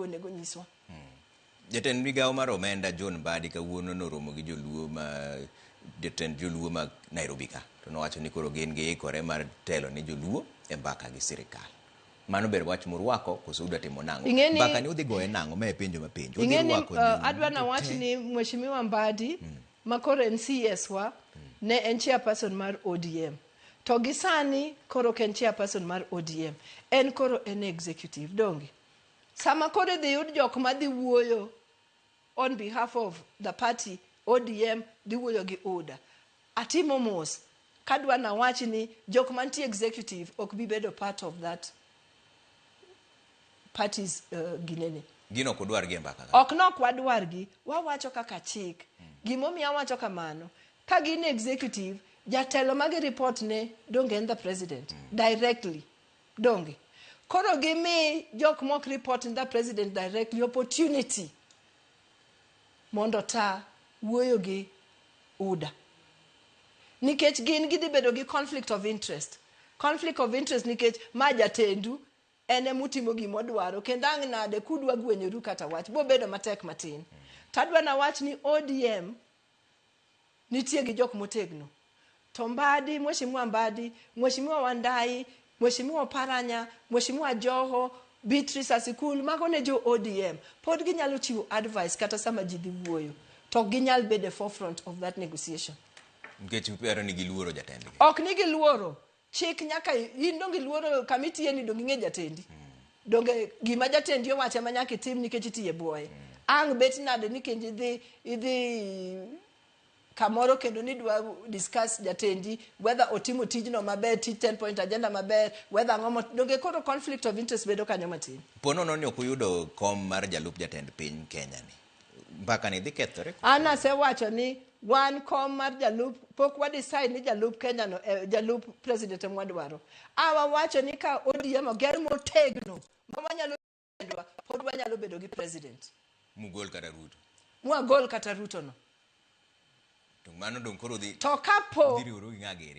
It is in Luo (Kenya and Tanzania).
Onego nyiswa. Jatend migawo mar omenda John Mbadi kawuono noromo gi joluo ma jotend joluo mag Nairobi ka to nowacho ni koro gin giikore mar telo ne joluo e mbaka gi sirikal. Mano ber wach murwako koso udwa timo nang'o? Mbaka ni udhi goye nang'o? Ma e penjo mapenjo. Udhi Ing'e ni rwako joluo adwa nawach te? Ni Mheshimiwa Mbadi ma koro en CS wa ne en chairperson mar ODM. To gi sani koro ok en chairperson mar ODM. En koro en executive, donge? Sama koro idhi yud jok madhi wuoyo on behalf of the party ODM dhi wuoyo gi UDA. Atimo mos kadwa nawach ni jok mantie executive ok bi bedo part of that party's ginene. Gin ok udwargi e mbaka ka. Ok nok wadwargi, wawacho kaka chik. Gimomiyo awacho kamano, ka gin executive, jatelo ma gi report ne donge en the president directly. Donge. Koro gimi jok mok report ne the president directly opportunity mondo ta wuoyo gi UDA. Nikech gin gidhi bedo gi conflict of interest. Conflict of interest nikech ma jatendu en emutimo gimodwaro kendo ang' nade kudwa gwenyoru kata wach bobedo matek matin. To adwa nawach ni ODM nitie gi jok motegno. To Mbadi, Mheshimiwa Mbadi, Mheshimiwa Wandayi, Mheshimiwa Oparanya, Mheshimiwa Joho, Beatrice Asikul, mago ne jo ODM. Pod ginyalo chiwo advice kata sama ji dhi wuoyo. To ok ginyal bedo e forefront of that negotiation. Nikech uparo ni giluoro jatendgi. Ok ni giluoro. Chik nyaka in donge iluoro kama itiye ni donge ing'e jatendi. Donge gima jatendi owacho ema nyaka itim nikech itiye bwoye. Ang' bet nade ni kendo idhi kamoro kendo ni dwa discuss jatendi whether otimo tijno maber, tij 10 point agenda maber, whether ang'o donge koro conflict of interest bedo kanyo matin. Po nono ni ok uyudo kom mar jalup jatend piny Kenya ni. Mbaka ni dhi kethore. An asewacho ni wan kom mar jalup pok wa decide ni jalup Kenya no jalup president ema wadwaro. A wawacho ni ka ODM oger motegno ma wanyalo kendwa pod wanyalo bedo gi president. Mugol kata Ruto. Mwagol kata Ruto no. To mano dong koro dhi To kapo dhi riworu gi ng'a giri.